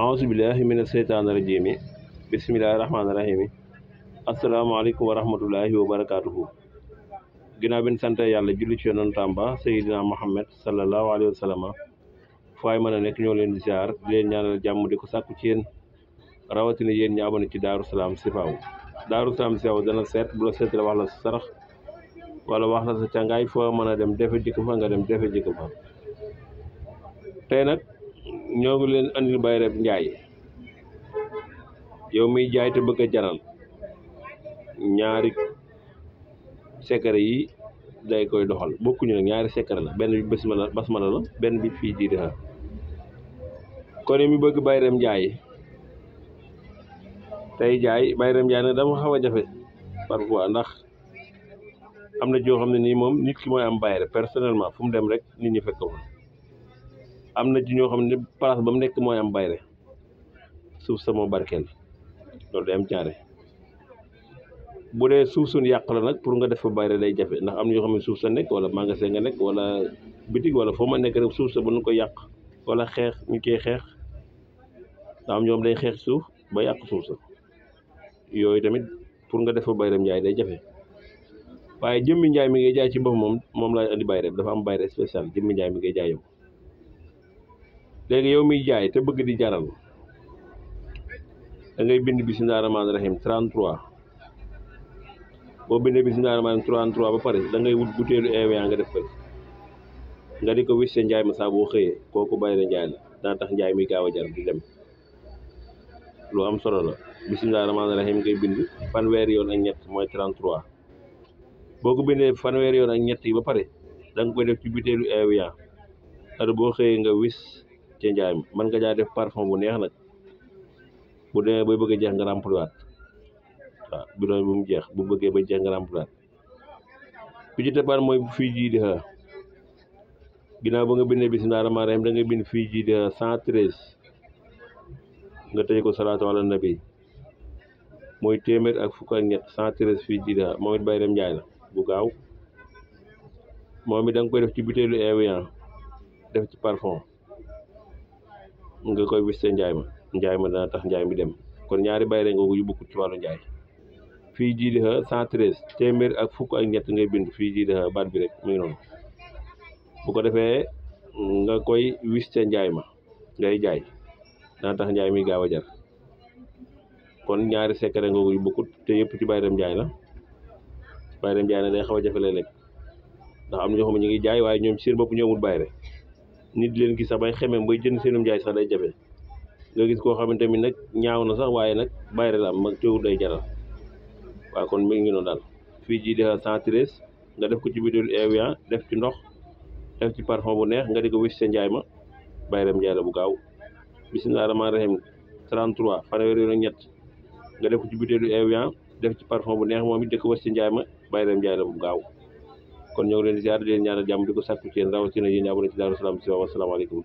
aousubillahi mina seytaani rajimi bisimilahi rahmaani rahimi asalaamaaleykum wa rahmatullahi wa barakaatuhu. Ginnaaw bi ñu sant yàlla julli ci yonentam ba Seydina Muhammad sallallahu alayhi wa sallam faay mën a nekk ñoo leen di ziar di leen ñaanal jàmm di ko sàkku ci yéen rawatina yéen ñi abonné ci Daaru Salaam Sifaaw. Daaru Salaam Sifaaw dana seet bu la seet la wax la sa sarax wala wax la sa càngaay foo mën a dem defe jikk fa nga dem defe jikk fa. tey nag ñoo ngi leen andil Bayreb Njaay. yow miy jaay te bëgg a jaral ñaari secret yi day koy doxal bokkuñu nag ñaari secret la, benn bi basmala la, benn bi fii jiidiha. kon mi bëgg Bayreb Njaay tey jaay Bayreb Njaay nag dama xaw a jafe parfois ndax am na joo xam ne nii moom nit ki mooy am bayre personnellement fu mu dem rek nit ñi fekk ko am na ci ñoo xam ne place ba mu nekk mooy am bayre suuf sa moo barkeel loolu day am caare. bu dee suuf suñ yàq la nag pour nga def fa bayre day jafe ndax am na ñoo xam ne suuf sa nekk wala magasin nga nekk wala bitig wala foo ma nekk rek suuf sa bu nu ko yàq wala xeex ñu koy xeex ndax am ñoom day xeex suuf ba yàq suuf sa yooyu tamit pour nga def fa Bayreb Njaay day jafe. waaye jëmmi njaay mi ngay jaay ci bopp moom laa andi bayre dafa am bayre spécial jëmmi njaay mi ngay jaay yow. léegi yow miy jaay te bëgg di jaral da ngay bind bismillaahi rahmaani rahiim 33 boo bindee bismillaahi rahmaani rahiim 33 ba pare da ngay wut butéelu EVA nga def ko nga di ko wis sa njaay ma saa boo xëyee kooku Bayreb Njaay la dana tax njaay mi gaaw a jar di dem. lu am solo la bismillaahi rahmaani rahiim ngay bind fanweeri yoon ak ñett mooy 33 boo ko bindee fanweeri yoon ak ñett yi ba pare da nga koy def ci butéelu EVA heure boo xëyee nga wis ca njaay mi mën nga jaa def parfum bu neex nag bu demee bay bëgg a jeex nga rempli waat waaw bidon bu mu jeex bu bëggee ba jeex nga rempli waat. bi ci tepaat mooy fii jiidiha ginnaaw ba nga bindee bismillaahi rahmaani rahiim da ngay bind fii jiidiha 113 nga tëj ko salaatu ala nabi mooy téeméer ak fukk ak ñett 113 fii jiidiha moom it Bayreb Njaay la bu gaaw moom it da nga koy def ci butéelu EVA def ci parfum nga koy wis sa njaay ma dana tax njaay mi dem. kon ñaari bayre ngoogu yu bokkut ci wàllu njaay. fii jiidiha 113 téeméer ak fukk ak ñett ngay bind fii jiidiha baat bi rek mu ngi noonu bu ko defee nga koy wis sa njaay ma ngay jaay dana tax njaay mi gaaw a jar. kon ñaari secret ngoogu yu bokkut te yëpp ci Bayreb Njaay la. Bayreb Njaay na day xaw a jafe léeg-léeg ndax am na ñoo xam ne ñu ngi jaay waaye ñoom ci seen bopp ñoo amul bayre nit leen gis sax bay xemem bay jënd seenum njaay sax day jafe. nga gis koo xamante ni nag ñaaw na sax waaye nag bayre la am mag teewul day jaral. waaw kon mi ngi noonu daal fii jiidiha 113 nga def ko ci butéelu EVA def ci ndox def ci parfum bu neex nga di ko wis sa njaay ma Bayreb Njaay la bu gaaw. bismillaahi rahmaani rahiim 33 fanweeri yoon ak ñett nga def ko ci butéelu EVA def ci parfum bu neex moom it di ko wis sa njaay ma Bayreb Njaay la bu gaaw. kon ñoo ngi leen di ziar di leen ñaanal jàmm di ko sàkku ci yéen rawatina yéen ñi abonné ci Daaru Salaam Sifaaw. wasalaamaaleykum.